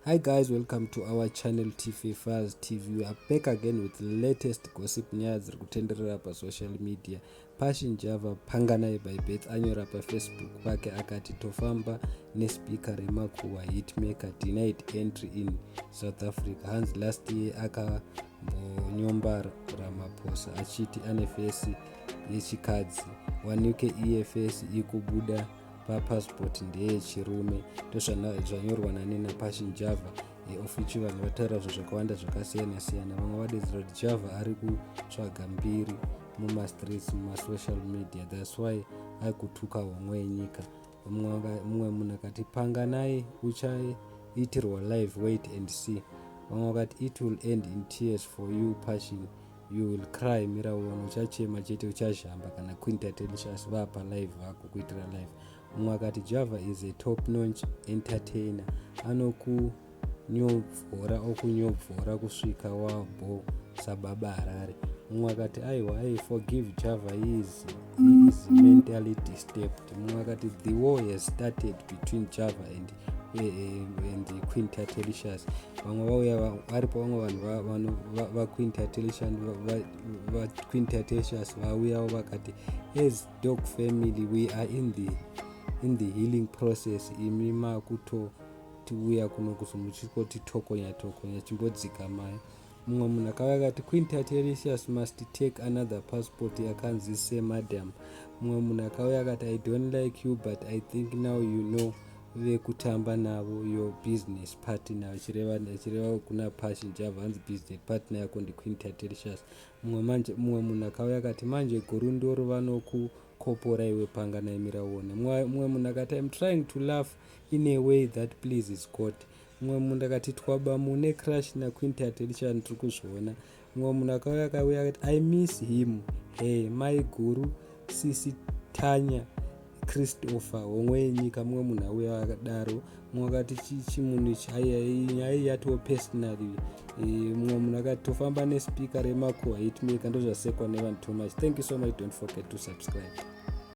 Hi guys, welcome to our channel TV Files TV. We are back again with latest gossip, nyaya dziri kutenderera pasocial media. Passion Java, Panganai by birth, anyora paFacebook pake akati, "Tofamba nespeaker remakuhwa, hitmaker denied entry in South Africa." Hanzi last year akambonyomba Ramaphosa achiti ane face yechikadzi, wanike iye face ikubuda papassport ndeyechirume. Ndozvanyorwa nani? NaPassion Java. Of which vanhu vataura zvinhu zvakawanda zvakasiyana siyana. Vamwe vadedzera kuti Java ari kutsvaga mbiri mumastreets, mumasocial media, that's why ari kutuka homwe yenyika. Mumwe munhu akati, "Panganai uchaitirwa live, wait and see." Vamwe vakati, "It will end in tears for you, Passion. You will cry. Mira uone, uchachema chete, uchazhamba kana Queen Tatelicious vapa live vako kuitira live." Mumwe akati, "Java is a top notch entertainer, anokunyobvora okunyobvora kusvika wabo sababa Harare." Mumwe akati, "Aiwa, ai forgive Java, he is mentally disturbed." Mumwe akati, "The war has started between Java and Queen Tatelicious." Vamwe vauya varipo, vamwe vanhu vaQueen Tatelicious, vaQueen Tatelicious vauyawo vakati, "As dog family, we are in the healing process. Imi makutotiuya kuno kuzomuchikoti tokonya tokonya, chimbodzika mai." Mumwe munhu akauya akati, "Queen Tatelicious must take another passport yakanzi semadam." Mumwe munhu akauya akati, "I don't like you, but I think now you know vekutamba navo, your business partner," achireva kuna Passion Java. Hanzi business partner yako ndiQueen Tatelicious. Mumwe munhu akauya akati, "Manje gurundoro vanokukopora iwe, Panganai, mira uone." Mumwe munhu akati, "I'm trying to laugh in a way that pleases God." Mumwe munhu akati, "Twaba mune crush naQueen Tatelicious, tiri kuzviona." Mumwe munhu akauya akauya akati, "I miss him. Hey, mai guru, sisi Tanya Christopher, homwe yenyika." Mumwe munhu auya akadaro. Mumwe akati, "Chimunhu ichi, nyaya iyi yatoo personally." Mumwe munhu akati, "Tofamba nespeaker remakuhwa, hitmaker." Ndozvasekwa nevanhu too much. Thank you so much. Don't forget to subscribe.